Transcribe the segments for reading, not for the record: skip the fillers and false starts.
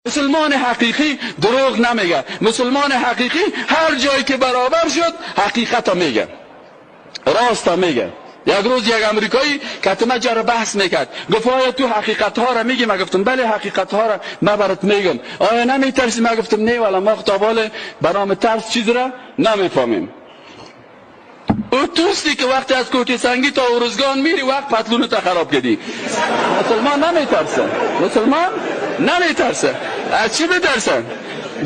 مسلمان حقیقی دروغ نمیگه. مسلمان حقیقی هر جایی که برابر شد حقیقت میگه، راست میگه. یک روز یک امریکایی که ما جر بحث میکرد، گفت آیا تو حقیقت ها را میگی؟ من گفتم بله حقیقت ها را من برات میگم. آیا نمیترسی؟ من گفتم نه والا، ما تا حال برام ترس چیز را نمیفهمیم. او توستی که وقتی از کوتی سنگی تا اورزگان میری وقت پتلونت خراب کردی. مسلمان نمیترسه، مسلمان نمیترسه. از چی بترسن؟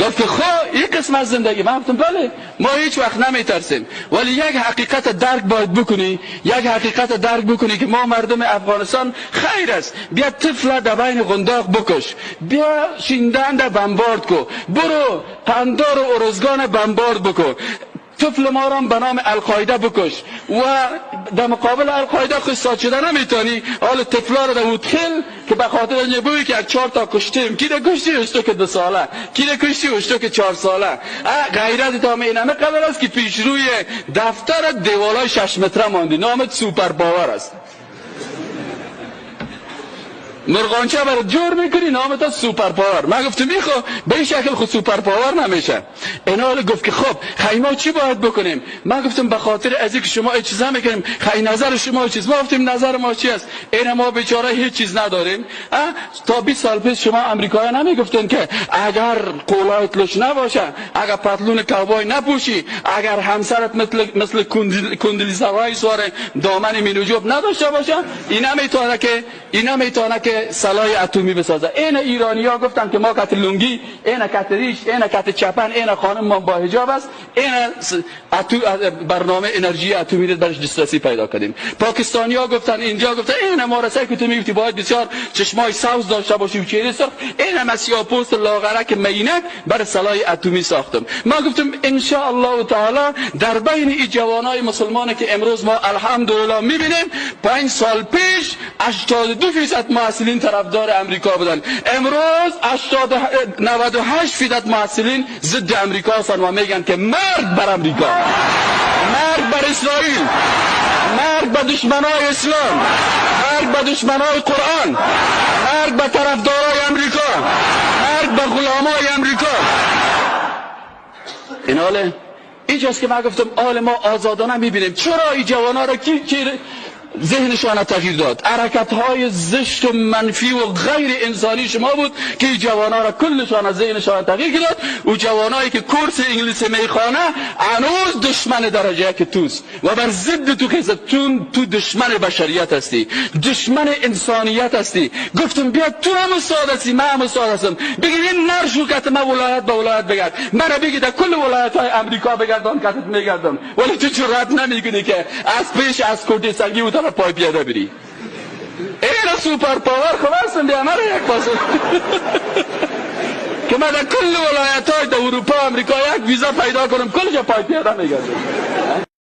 گفت که خب این قسم از زندگی. من گفتم بله ما هیچ وقت نمیترسیم، ولی یک حقیقت درک باید بکنی، یک حقیقت درک بکنی که ما مردم افغانستان خیر است. بیا طفل در بین قنداق بکش، بیا شیندن در بمبارد کو، برو قندار و ارزگان بمبارد بکن، طفل ما را به نام القاعده بکش و در مقابل القاعده خود ساد شده نمیتونی. حال طفلا را در ادخل که به خاطر اینکه بوی که 4 تا کشتیم، کی ده کشتی؟ اشتو که 2 ساله، کی ده کشتی؟ اشتو که 4 ساله. غیرت تا اینمه قدر است که پیش روی دفتر دیوالای 6 متره ماندی، نامت super power است. مرغانچه برای جور میکنی نامت super power. من گفتم میخو به این شکل خود super power نمیشه. اینا گفت که خب خیلی ما چی باید بکنیم؟ من گفتم به خاطر از اینکه شما این چیزا میکنیم، خیلی نظر شما چیز. ما گفتیم نظر ما چی است؟ این ما بیچاره هیچ چیز نداریم. تا 20 سال پیش شما امریکایی نمیگفتین که اگر قولایت لش نباشه، اگر پتلون کاوبای نپوشی، اگر همسرت مثل کندلیزا رایس واره دامن مینوجوب نداشته باشه، اینا میتونه که سلاح اتمی بسازه. این ایرانی‌ها گفتن که ما کت لونگی، این کت ریش، این کت چپن، این خانم ما با حجاب است، این برنامه انرژی اتمی رو برش دسترسی پیدا کردیم. پاکستانی‌ها گفتن، اینجا گفتن این ما رسای که تو میگفتی باید بسیار چشمای سبز داشته باشی و چهره سرخ، این هم سیاه‌پوست لاغرک مینک بر سلاح اتمی ساختم. ما گفتم ان شاء الله تعالی در بین این جوانای مسلمان که امروز ما الحمدلله می‌بینیم، 5 سال پیش 82% محصلین طرفدار امریکا بودن، امروز 98% محصلین ضد امریکا هستن و میگن که مرگ بر امریکا، مرگ بر اسرائیل، مرگ بر دشمنای اسلام، مرگ بر دشمنای قرآن، مرگ بر طرفدارای امریکا، مرگ بر غلامای امریکا. این حاله اینجاست که من گفتم آل ما آزادانه میبینیم. چرا این جوانا را کی ذهنشان تغییر داد؟ حرکت های زشت و منفی و غیر انسانی شما بود که جوانها را کلشان از ذهنشان تغییر داد. و جوانایی که کورس انگلیسی میخوانه هنوز دشمن درجه یک توست و بر ضد تو خیزد. تو دشمن بشریت هستی، دشمن انسانیت هستی. گفتم بیا تو هم استاد هستی، من هم استاد هستم، بگید این نرشو که من ولایت به ولایت بگرد، مرا بگید در کل ولایت های امریکا بگردم کتت میگردم، ولی تو جرأت نمیکنی که از پیش از کوتی سنگی و طرف پای پیاده بری. این super power خب هستم، بیا مرا یک پاسو که من در کل ولایت های در اروپا امریکا یک ویزا پیدا کنم کل جا پای پیاده میگردم.